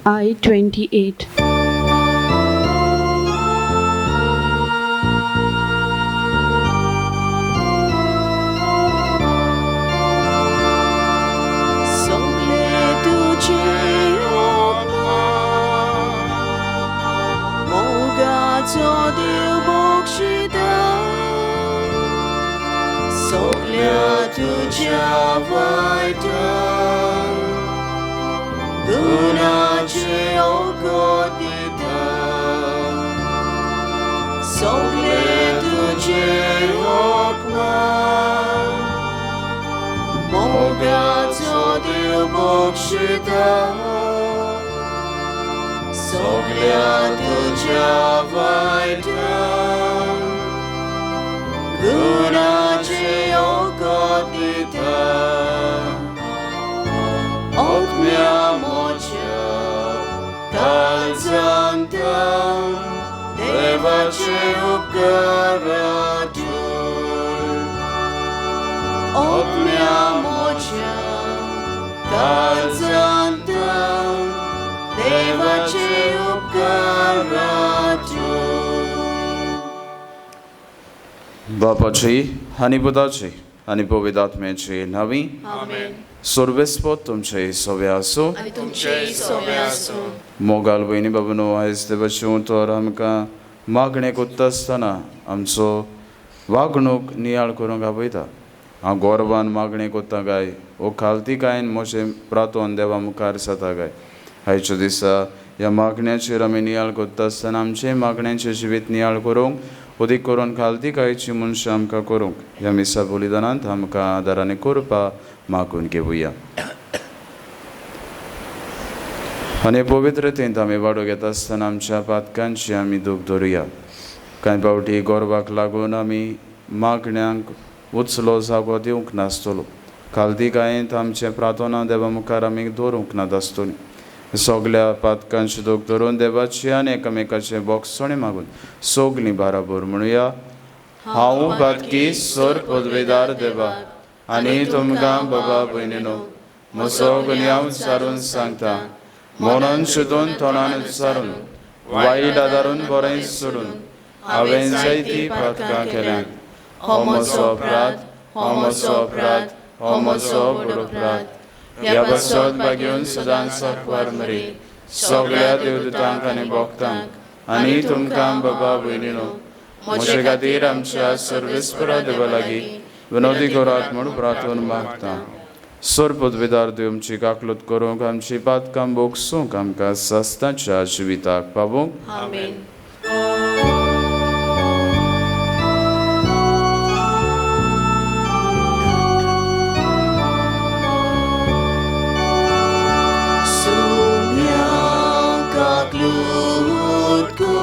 I 28. तुझ्या वायटान गुणाचे ओको दिता सगळे तुझे अपमान मोगाचो देव बक्षिता सगळ्या तुझ्या वायटान गुणाचे ओको दिता आत्म्या म्हज्या काळजांत देवाचे उपकार तूं आत्म्या म्हज्या काळजांत देवाचे उपकार तूं. बापाची आनी पुताची आनी पवित्र आत्म्याची नांवी. आमेन. सर्वेस्पोत तुमचे सोवे आसूं. आनी तुमचेय सोवे आसूं. मोगाल भयणी बाबूनो, आयज देवाचें उतर आमकां मागणें करता आसतना आमचो वागणूक नियाळ करूंक आपयता. हांव गोरवान मागणें करता काय वो खालतीकायेन म्हजें प्रातोन देवा मुखार जाता काय? आयच्या दिसा ह्या मागण्याचेर आमी नियाळ करता आसतना आमचें मागण्यांचें जिवीत नियाळ करूंक, अदीक करून खालतीकायेची मनशां आमकां करूंक ह्या मिसा बलिदानांत आमकां आदारान करपा मागून घेवया. आनी पवित्रतेंत आमी वाडो घेता आसतना आमच्या पातकांची आमी दूख धरुया. कांय फावटी गोरवाक लागून आमी मागण्यांक उचलो जागो दिवंक नासतलो. खालतीकायेंत आमचें प्रार्थना देवा मुखार आमी दवरूंक नात आसतली. सगल्या पातकांची दूख धरून देवाची आनी एकामेकाचे बोगसणे मागून सगलीं बाराबर म्हणुया. हांव पातकी सर पदवेदार देवा आनी तुमकां बाबा भयणीनो म्हजो गुन्यांव उच्चारून सांगता, मनन शिदून तोंडान उच्चारून वायट आदारून बरें सोडून हांवें जायतीं पातकां केल्यांत. हो म्हजो अपराध, हो म्हजो अपराध, हो म्हजो व्हड अपराध. ह्या पासत भाग्योन सदांच साकवार मरी सगळ्या देवदूतांक आनी भक्तांक आनी तुमकां बाबा भयणीनो म्हजे खातीर आमच्या सर्वेस्परा देवा लागीं विनोदी करात म्हूण प्रार्थना मागता. सर पदवेदार देव आमची काकलूत करूंक, आमची पातकां भोगसूंक, आमकां सस्ताच्या जिविताक पावूंक. आमेन. सुम्या काकलूत को,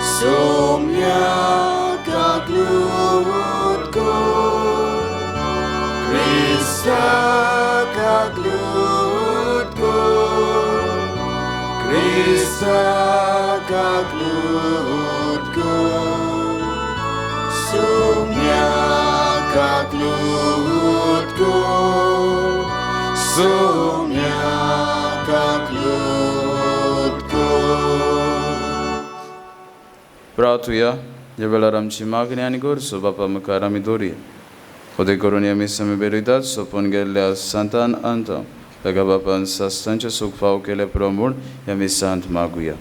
सुम्या काकलूत को, क्रिस्ता काकलूत को, क्रिस्ता काकलूत को, सुम्या काकलूत को, सुम्या काकलूत को. प्रार्थुया. ह्या वेळार आमची मागणी आनी गरजो बापा मुखार आमी दवरुया. अदीक करून ह्या मिसां आमी भेटयतात सोंपून गेल्ल्या सांतान अंत ताका बापान सास्तांचें सूख फाव केलें पुरो म्हूण ह्या मिसांत मागुया.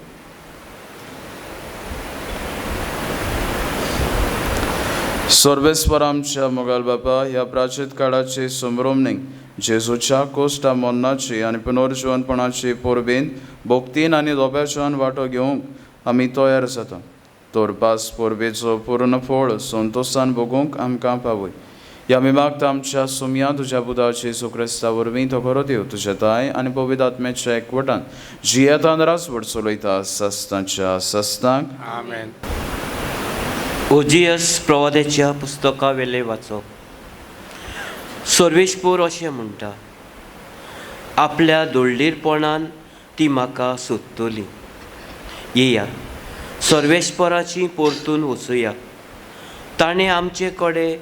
सर्वेस्पर आमच्या मोगाल बापा, ह्या प्राचीत काळाचे संभ्रमणीक जेजूच्या कोश्टा मरणाची आनी पुनर्जिवनपणाची परबेन भक्तीन आनी दोब्याच्यान वांटो घेवंक आमी तयार जाता. तर पास परबेचो पूर्ण फळ संतोशान भोगूंक आमकां पावय. ह्या आमी मागता आमच्या सुमया तुज्या पुताची जेजू क्रिस्ता वरवीं तो खरो देव तुज्या ताय आनी पवित्र आत्म्याच्या एकवटान जियेतान रासवट चलयता सस्तांच्या सस्तांक. आमेन. ओजियस प्रवाद्याच्या पुस्तका वेले वाचप. सर्वेस्पोर अशें म्हणटा, आपल्या दोळडीरपणान ती म्हाका सोदतली. येया सर्वेस्पराची परतून वचुया. ताणें आमचे कडेन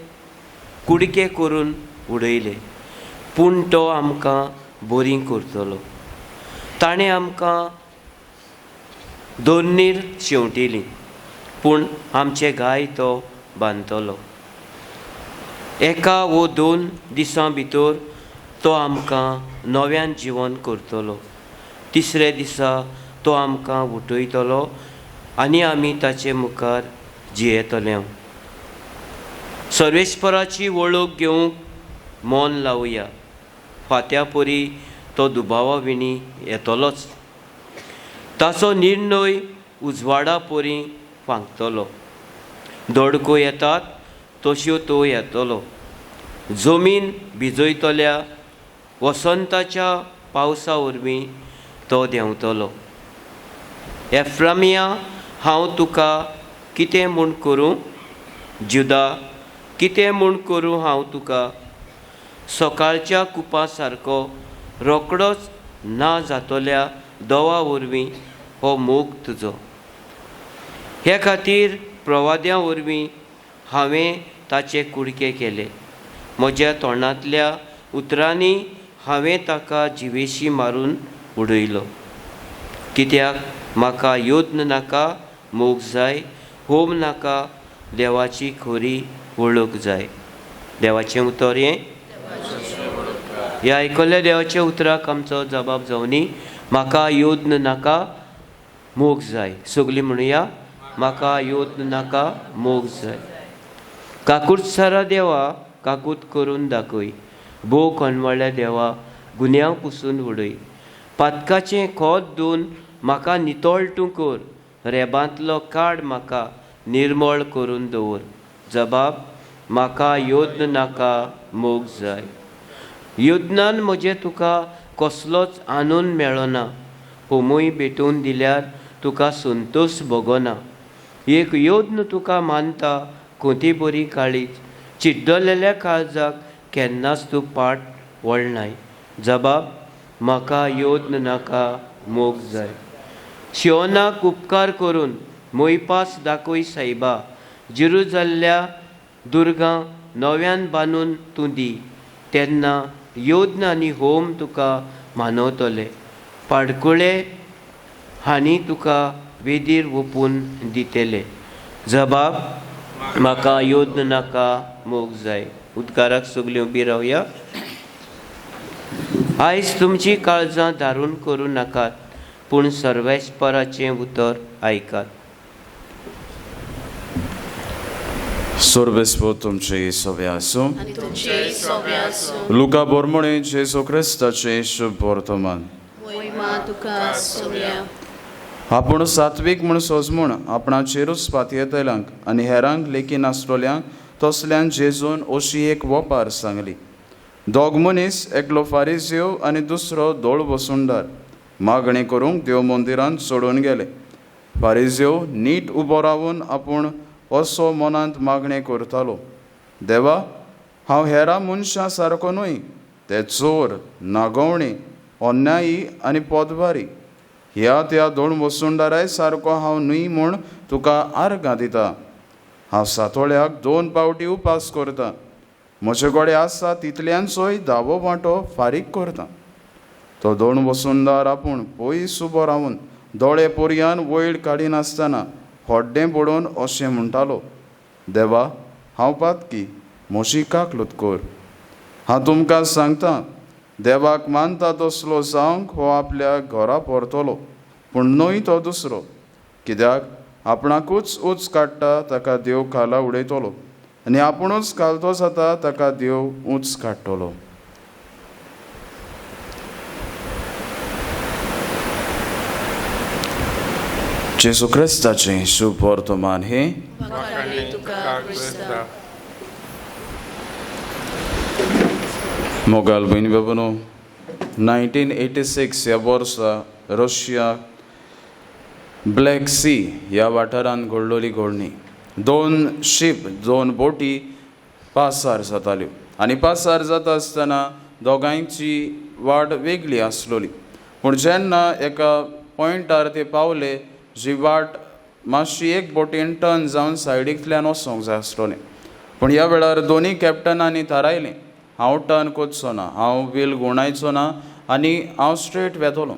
कुडके करून उडयले, पूण तो आमकां बरी करतलो. ताणें आमकां दोन्नीर शेंवटिली, पूण आमचे गाय तो बांदतलो. एका वो 2 दिसां भितर तो आमकां नव्यान जिवन करतलो. तिसऱ्या दिसा तो आमकां उठयतलो आनी आमी ताचे मुखार जियेतले. सर्वेस्पराची वळख घेवंक मन लावया. फात्या परी तो दुबावा विणी येतलोच. ताचो निर्णय उजवाडा परी फांकतलो. दडको येतात तश्यो तो येतलो. जमीन भिजयतल्या वसंताच्या पावसा वरवीं तो देंवतलो. एफ्रामिया, हांव तुका कितें म्हूण करूं? जुदा, कितें म्हूण करूं हांव तुका? सकाळच्या कुपा सारको रोकडोच ना जातल्या दवा वरवीं हो मोग तुजो. हे खातीर प्रवाद्यां वरवीं हांवें ताचे कुडके केले. म्हज्या तोंडांतल्या उतरांनी हांवें ताका जिवेशी मारून उडयलो. कित्याक म्हाका यत्न नाका, मोग जाय, होम नाका, देवाची खरी वळख जाय. देवाचें उतर हें. ह्या आयकल्ल्या देवाच्या उतराक आमचो जबाब जावनी. म्हाका यत्न नाका, मोग जाय. सगळीं म्हणुया, म्हाका यत्न नाका, मोग जाय. काकूटसारा देवा काकूत करून दाखय. भोव कोनवाळ्या देवा गुन्यांव पुसून उडय. पातकाचें खोत धुवन म्हाका नितळ तूं कर. रेबांतलो काड म्हाका निर्मळ करून दवर. जबाब, म्हाका यत्न नाका, मोग जाय. यत्नान म्हजें तुका कसलोच आनंद मेळना. होमूय भेटोवन दिल्यार तुका संतोश भोगना. एक यत्न तुका मानता कोती बरी काळीज. चिड्डलेल्या काळजाक केन्नाच तूं पाट वळनाय. जबाब, म्हाका यत्न नाका, मोग जाय. शिओनाक उपकार करून मोयपास दाखय सायबा. जिरू जाल्ल्या दुर्गां नव्यान बांदून तूं दी. तेन्ना यत्न आनी होम तुका मानवतले. पाडकुळे हांणी तुका वेदीर वोपून दितले. जबाब, म्हाका यत्न नाका, मोग जाय. उद्गाराक सगळीं उबी रावया. आयज तुमची काळजां धारून करूं नाकात, पूण सर्वेस्पराचें उतर आयकात. सर्वेस्पर तुमचे सोबे आसूं. लुका बोरमणे जेजू क्रिस्ताचें शुभ वर्तमान. आपूण सात्वीक म्हूण सोजमूण आपणाचेरूच पातयेतल्यांक आनी हेरांक लेखी नासलोल्यांक तसल्यान जेजून अशी एक वपार सांगली. दोग मनीस, एकलो फारीजयो आनी दुसरो दोळ वसुंदार, मागणी करूंक देव मंदिरांत सोडून गेले. फारीजयो नीट उबो रावन आपूण असो मनांत मागणें करतालो, देवा, हांव हेरां मनशां सारको न्हय, ते चोर, नागोवणी, अन्यायी आनी पोदवारी. ह्या त्या दोन वसुंदाराय सारको हांव न्हय म्हूण तुका आर्गां दिता. हांव सातोळ्याक 2 पावटी उपास करता. म्हजे कडेन आसा तितल्यांचोय धावो वांटो फारीक करता. तो दोन वसुंदार आपूण पयस उबो रावन दोळे पोरयान वयर काडिनासतना होड्डें पडोवन अशें म्हणटालो, देवा, हांव पातकी, म्हजी काकलूत कर. हांव तुमकां सांगता, देवाक मानता तसलो जावंक हो आपल्या घरा परतलो, पूण न्हय तो दुसरो. कित्याक आपणाकूच उच काडटा ताका देव खाला उडयतलो, आनी आपुणूच खालतो जाता ताका देव उच काडटलो. जेजू क्रिस्ताचें शुभ वर्तमान हें. मोगाल भयणी बाबानो, 1986 ह्या वर्सा रशिया ब्लॅक सी ह्या वाठारांत घडलोली घडणी. 2 शीप, 2 बोटी पासार जाताल्यो आनी पासार जाता आसतना दोगांयची वाट वेगळी आसलोली. पूण जेन्ना एका पॉयंटार ते पावले, जी वाट मातशी एक बोटीन टर्न जावन सायडींतल्यान वचोंक जाय आसलोलें. पूण ह्या वेळार दोनूय कॅप्टनांनी थारायलें, हांव टर्न करचो ना, हांव व्हील घुंवडायचो ना आनी हांव स्ट्रेट वेतलो.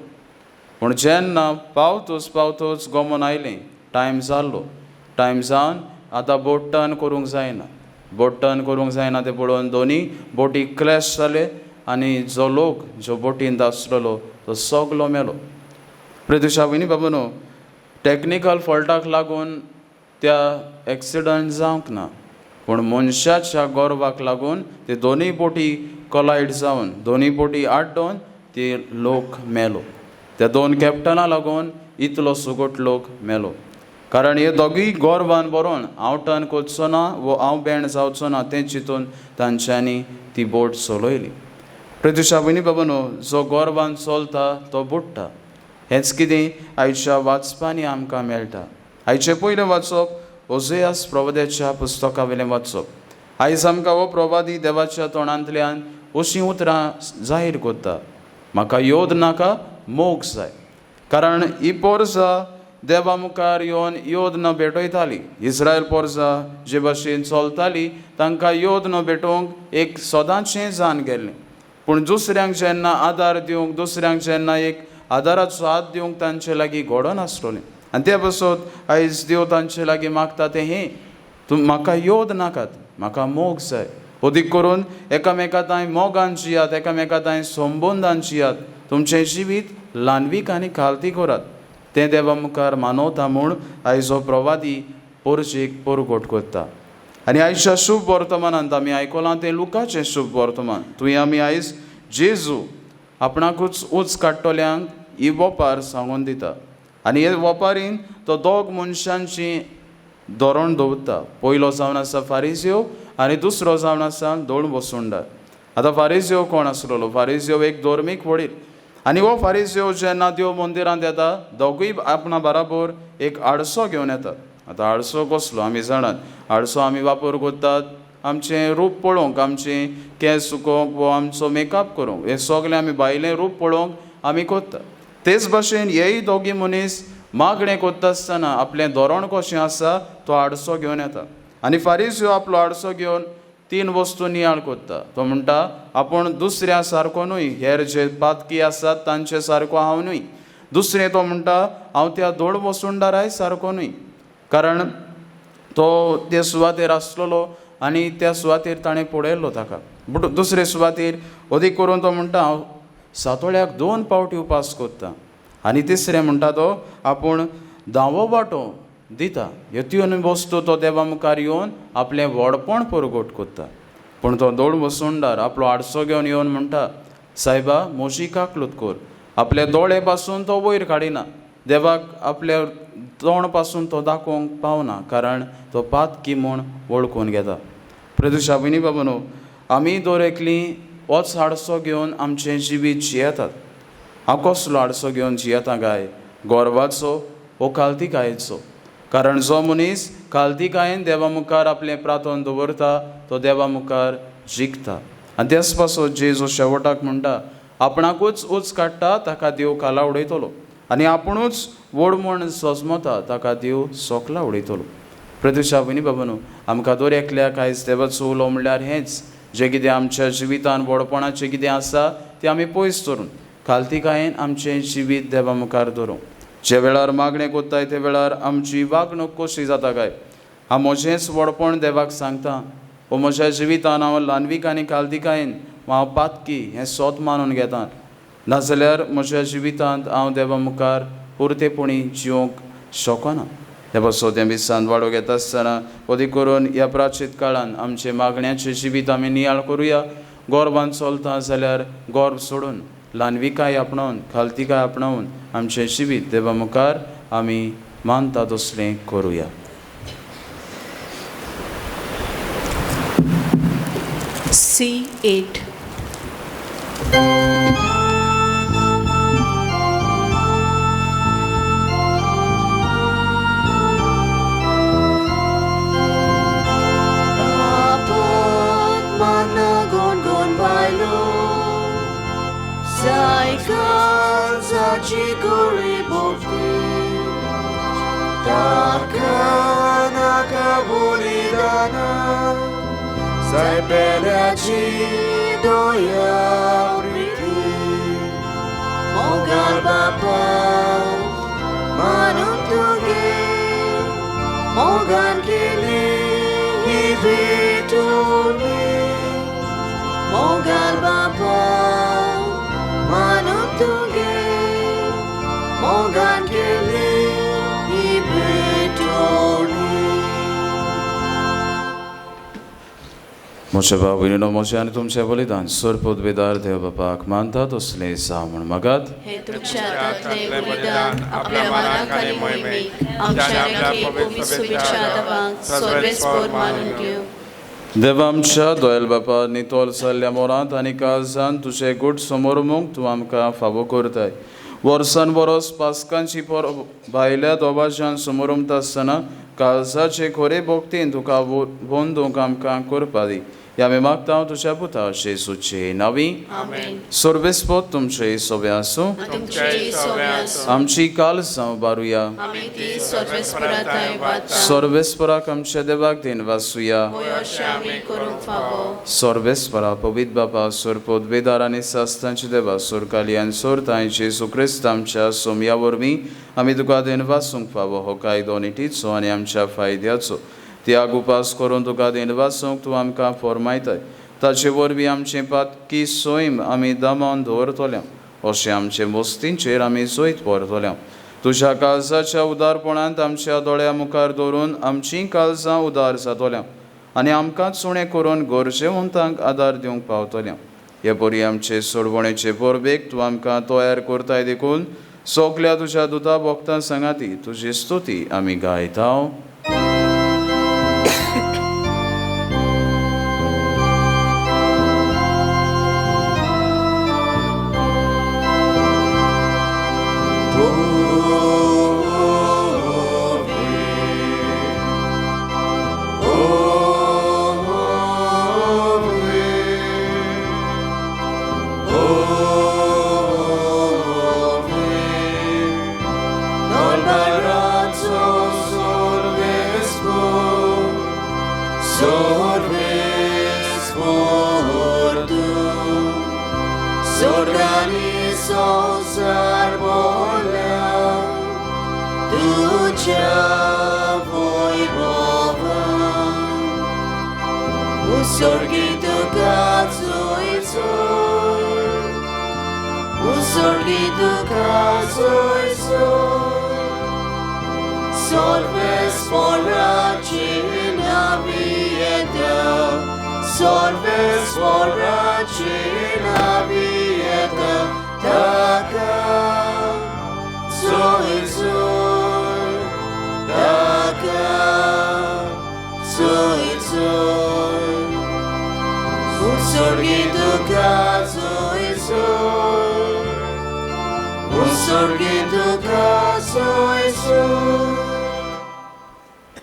पूण जेन्ना पावतोच पावतोच गोमोन आयलें टायम जाल्लो टायम जावन आतां बोट टर्न करूंक जायना बोट टर्न करूंक जायना तें पळोवन दोनी बोटी क्लॅश जाले आनी जो लोक जो बोटींत आसलेलो तो सगलो मेलो. प्रदुशा भयणी बाबा टॅक्निकल फॉल्टाक लागून त्या एक्सिडंट जावंक ना पूण मनशाच्या गर्वाक लागून ते दोनूय बोटी कोलायड जावन दोनूय बोटी आड्डोन ते लोक मेलो. त्या दोन कॅप्टना लागून इतलो सुगट लोक मेलो. कारण हे दोगूय गर्वान बरोवन हांव टर्न करचो ना वो हांव बँड जावचो ना तें चिंतून तांच्यांनी ती बोट चलयली. प्रदुशा भयणी बाबानो जो गर्वान चलता तो बुडटा. हेंच कितें आयच्या वाचपांनी आमकां मेळटा. आयचें पयलें वाचप ओझेयास प्रवाद्याच्या पुस्तका वयलें वाचप. आयज आमकां हो प्रवादी देवाच्या तोंडांतल्यान अशीं उतरां जाहीर करता, म्हाका योद नाका मोग जाय. कारण ही पोरसा देवा मुखार येवन योद न भेटयताली. इस्रायल पोरसा जे भाशेन चलताली तांकां योद न भेटोवंक एक सदांचें जान गेल्लें. पूण दुसऱ्यांक जेन्ना आदार दिवंक दुसऱ्यांक जेन्ना एक आदाराचो हात दिवंक तांचे लागीं घडनासलें. आनी ते पासत आयज देव तांचे लागीं मागता तें हें, तूं म्हाका योद नाकात म्हाका मोग जाय. अदीक करून एकामेका तांय मोगान जियात एकामेका तांय संबंदान जियात तुमचें जिवीत ल्हानवीक आनी खालती करात तें देवा मुखार मानवता म्हूण आयज हो प्रवादी पोरजेक परगट करता. आनी आयच्या शुभ वर्तमानांत आमी आयकलां तें लुकाचें शुभ वर्तमान. तुवें आमी आयज जेजू आपणाकूच उंच काडटल्यांक ही वोपार सांगून दिता. आनी हे वोपारीन तो दोग मनशांची धोरण दवरता. पयलो जावन आसा फारिजियो आनी दुसरो जावन आसा दोण वसुंडार. आतां फारिजियो कोण आसलेलो? फारिजियो एक धर्मीक वडील. आनी हो फारिजियो जेन्ना देव मंदिरांत येता दोगूय आपणा बराबर एक आडसो घेवन येतात. आतां आडसो कसलो आमी जाणात. आडसो आमी वापर करतात आमचें रूप पळोवंक, आमचें केंस सुकोवंक वो आमचो मेकअप करूंक, हें सगळें आमी भायलें रूप पळोवंक आमी करता. तेच भाशेन हेय दोगी मनीस मागणें करता आसतना आपलें धोरण कशें आसा तो आडसो घेवन येता. आनी फारिजियो आपलो आडसो घेवन तीन वस्तू नियाळ करता. तो म्हणटा आपूण दुसऱ्या सारको न्हय, हेर जे पातकी आसात तांचे सारको हांव न्हय. दुसरें तो म्हणटा हांव त्या दोड वसुंडाराय सारको न्हय, कारण तो ते सुवातेर आसलेलो आनी त्या सुवातेर ताणें पळयल्लो ताका. बट दुसरे सुवातेर अदीक करून तो म्हणटा हांव सातोळ्याक 2 पावटी उपास करता. आनी तिसरें म्हणटा तो आपूण धांवो वांटो दिता. ह्यो तीन वस्तू तो देवा मुखार येवन आपलें व्हडपण परगट करता. पूण तो दोड वसुंडार आपलो आडसो घेवन येवन म्हणटा सायबा म्हजी काकलूत कर. आपले दोळे पासून तो वयर काडिना, देवाक आपल्या तोंड पासून तो दाखोवंक पावना, कारण तो पातकी म्हूण वळखून घेता. प्रदुशा भयणी बाबानो आमी दर एकली होच आडसो घेवन आमचें जिवीत जियेतात. हांव कसलो आडसो घेवन जियेता काय? गर्वाचो वो खालतीकायेचो? कारण जो मनीस खालतीकायेन देवा मुखार आपलें प्रार्थन दवरता तो देवा मुखार जिखता. आनी तेच पासत जेजू शेवटाक म्हणटा आपणाकूच उंच काडटा ताका देव खाला उडयतलो आनी आपुणूच व्हड म्हूण सजमता ताका देव सोकला उडयतलो. प्रदुशा भयणी बाबानो आमकां दर एकल्याक आयज देवाचो उलो म्हणल्यार हेंच, जें कितें आमच्या जिवितान व्हडपणाचें कितें आसा तें आमी पयस दवरून खालतीकायेन आमचें जिवीत देवा मुखार दवरूं. जे वेळार मागणें करताय ते वेळार आमची वागणूक कशी जाता काय? हांव म्हजेंच व्हडपण देवाक सांगता वो म्हज्या जिवितान हांव ल्हानवीक आनी खालतीकायेन हांव पातकी हें सोत मानून घेता, नाजाल्यार म्हज्या जिवितांत हांव देवा मुखार पुरतेपणी जिवंक शकना. ते पासत हें विसान वाडो घेता आसतना अदीक करून ह्या प्राचीत काळान आमचें मागण्याचें जिवीत आमी नियाळ करुया. गर्वान चलता जाल्यार गर्व सोडून ल्हानविकाय आपणावन खालतीकाय आपणावन आमचें जिवीत देवा मुखार आमी मानता तसलें करुया. C8. Sai pelaci doia priti, mongal bapa मोगान केली ही भेटवणी. म्हज्या भाव भयणीनो, म्हजें आनी तुमचें बलिदान सरपदवेदार देव बापाक मानता तसलें जावं म्हूण मागात. हे तुमच्या हातांतलें बलिदान आपल्या मानाक आनी मोहिमेक आमच्या पवित्र शुभेच्छा देवाक सर्वेस्पोर मानून घेवं. देवा आमच्या दोयल बापा, नितोल जाल्ल्या मोरांत आनी काळजान तुजें गूट समोरमूंक तूं आमकां फावो करताय. वर्सान वरोस पास्कांची परब भायल्या दोबाज्यान समोरमता आसतना काळजाचे खरे भक्तीन तुका वंदूंक आमकां करपा दी. ह्या आमी मागता तुज्या पुता जेजूचे नांवी. सर्वेस्पोत तुमचे सोबे आसूं. आमची काळजां उबारुया. सर्वेस्पराक आमच्या देवाक then वासुया. सर्वेस्परा पवित्र बापा, सरपोत वेदार आनी सास्तांचे देवा, सोरकाली आनी सोरताय जेजू क्रिस्त आमच्या सोमया वरवीं आमी तुका then वासूंक फावो हो कायदो नितीचो आनी आमच्या फायद्याचो त्याग उपास करून तुका then वासूंक तूं आमकां फॉर्मायताय. ताचे वरवीं आमचें पातकी सैम आमी दमावन दवरतल्या, अशें आमचे मोस्तींचेर आमी जैत व्हरतल्या. तुज्या काळजाच्या उदारपणांत आमच्या दोळ्या मुखार दवरून आमचीं काळजां उदार जातल्या आनी आमकां चुणें करून गरजेवंतांक आदार दिवंक पावतल्या. हे परी आमचे सोडवणेचे परबेक तूं आमकां तयार करताय देखून सगल्या तुज्या दुता भक्तां सांगाती तुजी स्तुती आमी गायता.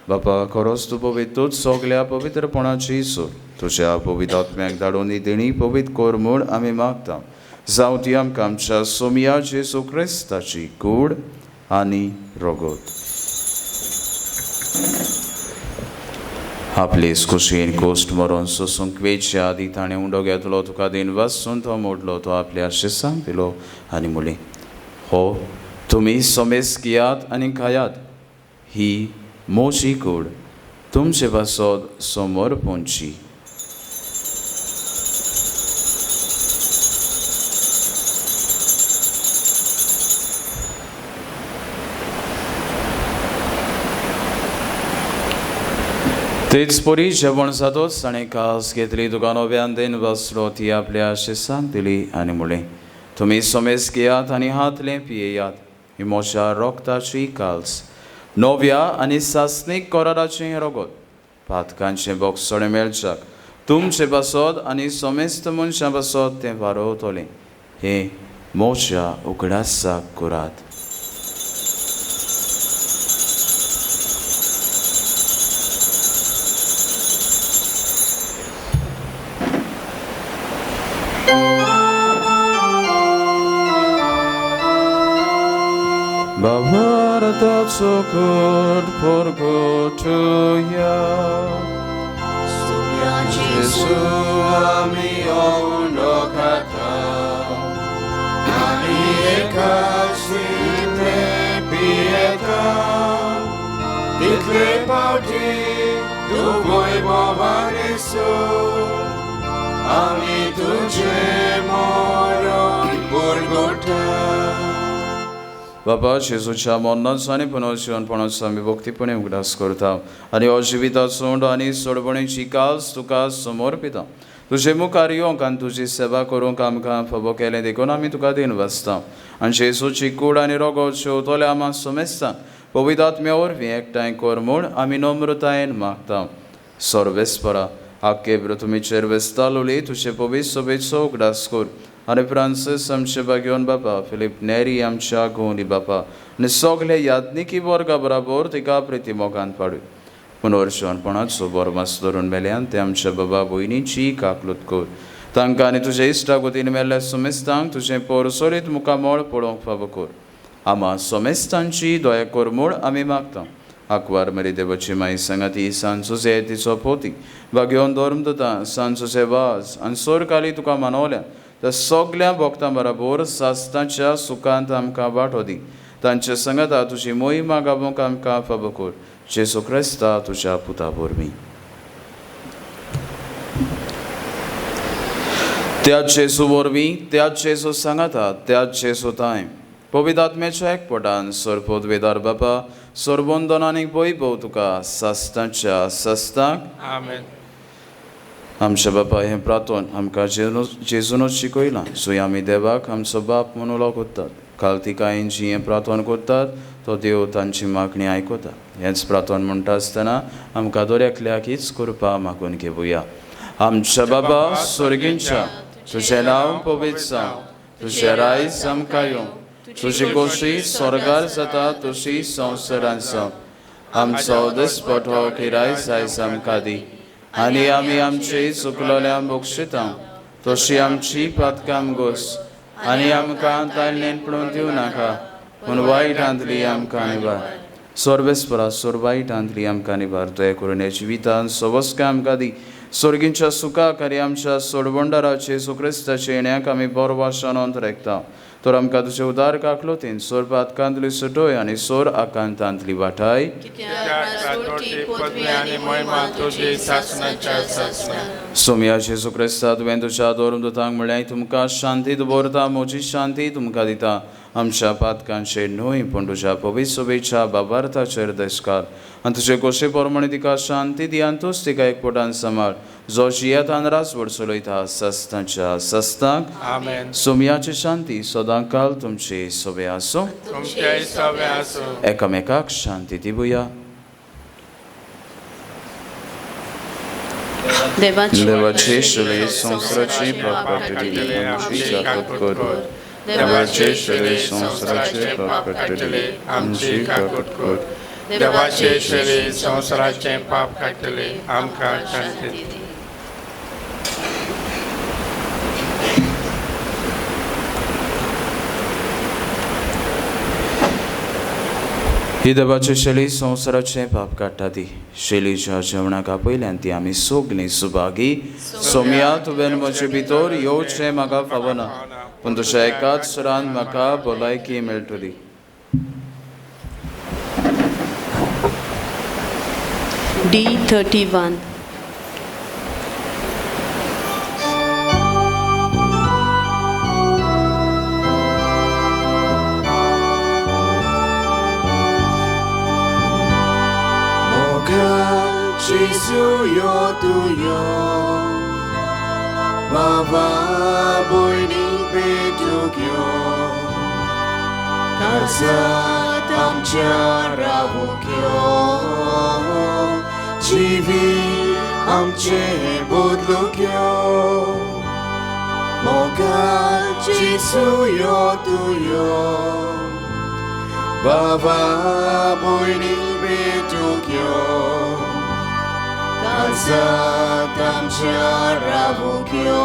बापा, खरोच तूं पवित्रूच सगल्या पवित्रपणाची सोड. तुज्या पवित्र आत्म्याक धाडून ही देणी पवित्र कर म्हूण आमी मागता. जावं ती आमकां आमच्या सोमया जेजू क्रिस्ताची कूड आनी रगत. आपले कुशीन कोश्ट मरोन सोसूंक वेच्या आदी ताणें उंडो घेतलो, तुका then वासून तो मोडलो, तो आपल्या शिसांक दिलो आनी म्हणलें, हो तुमी समेस घेयात आनी खायात, ही म्हजी कूड तुमचे पासत समर्पणची. तेच परी जेवण जातोच ताणें कास घेतली, तुका नव्यान then वाचलो, ती आपल्या शिसांक दिली आनी म्हणलें, तुमी समेस घेयात आनी हातलें पियेयात, ही म्हज्या रोगताची काल्स, नव्या आनी सासणीक कराराचें रगत, पातकांचें बोगसणें मेळच्याक तुमचे पासत आनी समेस्त मनशां पासत तें वारोवतलें. हें म्हज्या उगडासाक करात. बाबारताचो कोट परगटुया, Jesu आमी उंडो खाता आनी एकाच तितले पियेता, तितले पावटी तूं वैभवान आमी तुजें मरण परगटा. बाबा जेजूच्या मरणाचो आनी पुनर्जिवनपणाचो आमी भक्तीपणे उगडास करता आनी हो जिविताचो उंडो आनी सोडवणेची काज तुका समर्पिता. तुजे मुखार येवंक आनी तुजी सेवा करूंक आमकां फावो केलें देखून आमी तुका दिन वाचता आनी जेजूची कूड आनी रोगो शेवतले आमा समेस्ता पवित्र आत्म्या वरवीं एकठांय कर म्हूण आमी नम्रतायेन मागता. सर्वेस्परा आक्के पृथ्वीचेर वेसतालोली तुजे पवित्र सभेचो उगडास कर आनी फ्रांसीस आमचे भाग्योन बापा, फिलीप नेरी आमच्या गोंदी बापा आनी सगळे याज्ञिकी वर्गा बराबर तिका प्रिती मोगान पाडू. पुनर्जिवनपणाचो बोरमास धरून मेल्यान ते आमच्या बाबा भयणीची काकलूत कर. तांकां आनी तुजे इश्टागतीन मेल्ल्या सोमेस्तांक तुजें पोरसोरीत मुखामळ पळोवंक फावो कर. आमा सोमेस्तांची दया कर म्हूण आमी मागता. आंकवार मरी देवाची माई सांगाती सान सुजे तिचो पोती भाग्योन धर्म दिता सान सुजे वाज आनी सोरकाली तुका मानवल्या त्या सगल्या भक्तां बराबर सास्ताच्या सुखांत आमकां वांटो दी. तांचे सांगाता तुजी मोहिमा गावोंक आमकां फावो कर. जेजू क्रिस्ता तुज्या पुता वरवीं. त्याच जेजू वरवीं, त्याच जेजू सांगाता, त्याच जेजू तांय पवित्र आत्म्याच्या एकपटान सरपोदवेदार बापा सरबंदन आनी वैभव तुका सास्ताच्या सास्ताक. आमेन. आमच्या बापा हें प्रार्थन आमकां जेजूनच शिकयलां. सो आमी देवाक आमचो बाप म्हणून वळखतात. कालतिकायेन जी हें प्रार्थन करतात तो देव तांची मागणी आयकता. हेंच प्रार्थन म्हणटा आसतना आमकां दर एकल्याक हीच कृपा मागून घेवया. आमच्या बाबा स्वर्गींच्या, तुजें नांव पवित्र जावं, तुजें रायज आमकां येवं, तुजी गोशी स्वर्गार जाता तशी संवसारांत जावं. आमचो दिसपटो किरायज आयज आमकां दी आनी आमी आमची चुकलोल्या बक्षिता तशी आमची पातकां गोस आनी आमकां ताळणेन पडून दिवं नाका पूण वायटांतली आमकां निवार. सर्वेस्परा सोर वायटांतली आमकां निवार. दया करून ह्या जिवितान सवस्काय आमकां दी. स्वर्गींच्या सुखाक आनी आमच्या सोडवंडाराचे जेजू क्रिस्ताचे येण्याक आमी बरो वाशान रेखता. तर आमकां तुजे उदार काकलोतीन सोर पातकांतली सुटोय आनी सोर आकांतांतली वाठाय. सोमया जेजू क्रिस्ता तुवें तुज्या धर्म दुतांक म्हळ्यार तुमकां शांती दवरता, म्हजी शांती तुमकां दिता. आमच्या पातकांचेर न्हय पूण तुज्या पवित्र सभेच्या बाबार्थाचेर देशकार आनी तुजे गोशे प्रमाणे तिका शांती दी आनी तूंच तिका एकपटान सांबाळ जो जियेतान रासवड चलयता सस्तांच्या सस्तांक. आमेन. सोमयाची शांती सदांकाल तुमची सोबे आसूं. एकामेकाक शांती दिवया. देवाचे शले संवसाराची पाप काडटले आमची काकूट कर. देवाचे शले संवसाराचे पाप काडटले आमची काकूट कर. देवाचे शले संवसाराचे पाप काडटले आमकां शांती दी. ही देवाची शैली संवसाराचें पाप काडटा ती शैलीच्या जेवणाक आपयल्यान ती आमी सगलीं सुभागी. सोमया तुवें म्हजे भितर येवचें म्हाका फावना पूण तुज्या एकाच सुरान म्हाका भलायकी मेळटली. D31. Jesu yo tuyo Baba boyni betukyo Kalsat amcha ravukyo Jivi amche bodlukyo Moga Jesu yo tuyo Baba boyni betukyo Kalsat amcha ravukyo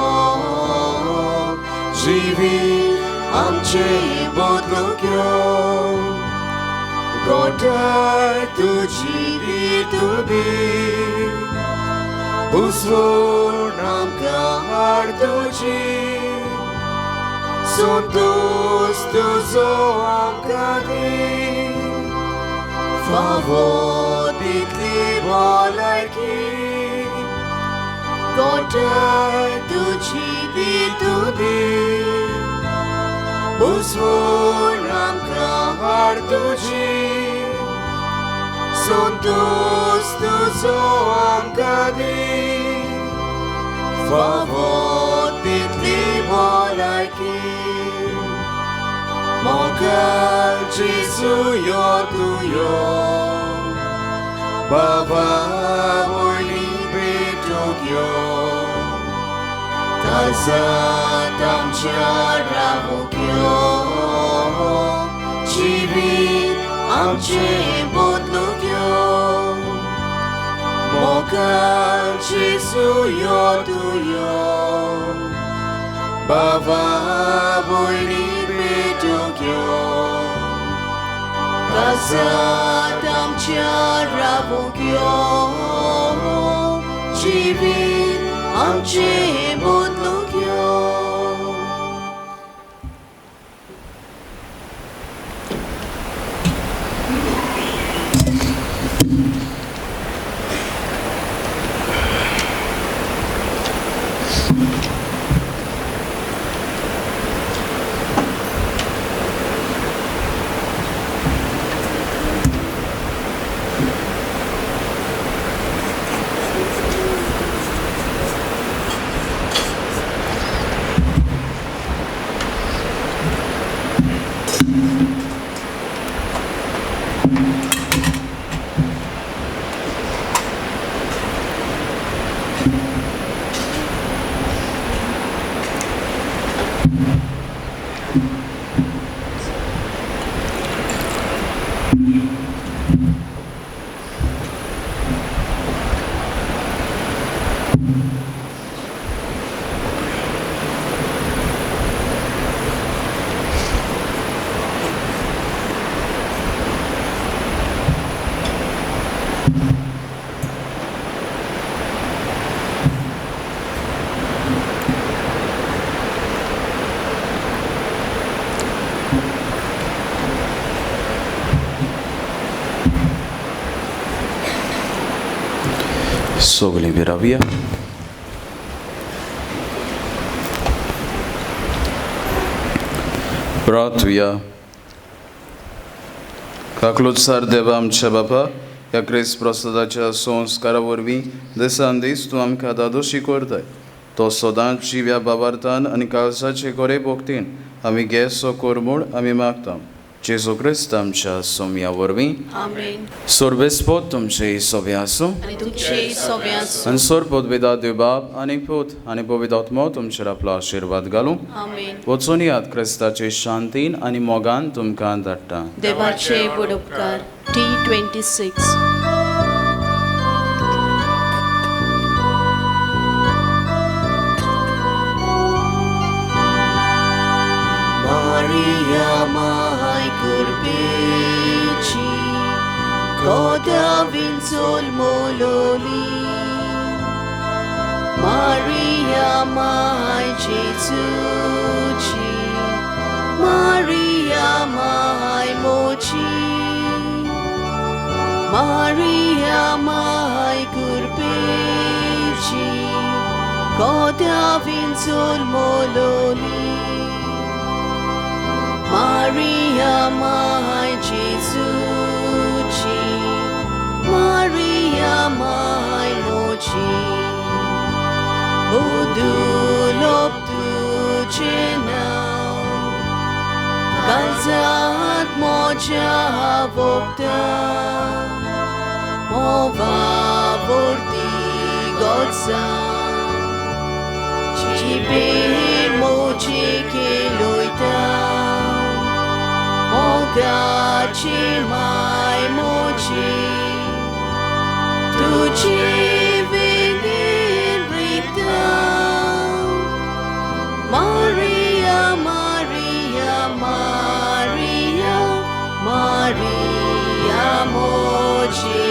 Jivi amche bodlukyo Gotai tuji tubi Usvur namkar tuji Suntus tuzo amkadi Favo ditli bolaiki Gotai tuji tubi Usvur namkar तुजी संतोष तुजो आमकां दी फावो तितली भलायकी मोगान जेजू यो तूं यो बाबा भयणी भेटूंक यो काळजांत आमच्या रावूंक यो जिवीत आमचें बदलूंक यो मोगान जेजू यो तूं यो बाबा भयणी भेटूंक यो काळजांत आमच्या रावूंक यो जिवीत आमचें बदलूंक यो. सगळीं विरावया. प्रार्थुया. काकलुत्सार देवा आमच्या बापा, ह्या क्रिस्त प्रसादाच्या संस्कारा वरवीं दिसान दीस तूं आमकां दादोशी करताय तो सदांच जिव्या बाबार्थान आनी काळजाचे गोरे भोक्तीन आमी घेसो कर म्हूण आमी मागता जेजू क्रिस्त आमच्या सोम्या वरवीं. आमेन. सोर्बेस्पोत तुमचे सोबे आसूं आनी तुमचेय सोबे आसूं. आनी सोरपोत वेदा देव बाप आनी पूत आनी पवित्र आत्मो तुमचेर आपलो आशिर्वाद घालूं. आमेन. वचून यात क्रिस्ताचे शांतीन आनी मोगान तुमकां धाडटा. देवाचे व्हड उपकार. T26. Maria mai curpeci, Coda vinzol mololi. Maria mai Gesuci, Maria mai moci, Maria mai curpeci, Coda vinzol mololi. Maria mai Gesuci, Maria mai moci, Udulop tucenau, Calzat moja vopta, Mova vorti godza, Cipe moci cheloita, Mogaci mai moci, Tu ci venir rita. Maria, Maria, Maria, Maria moci.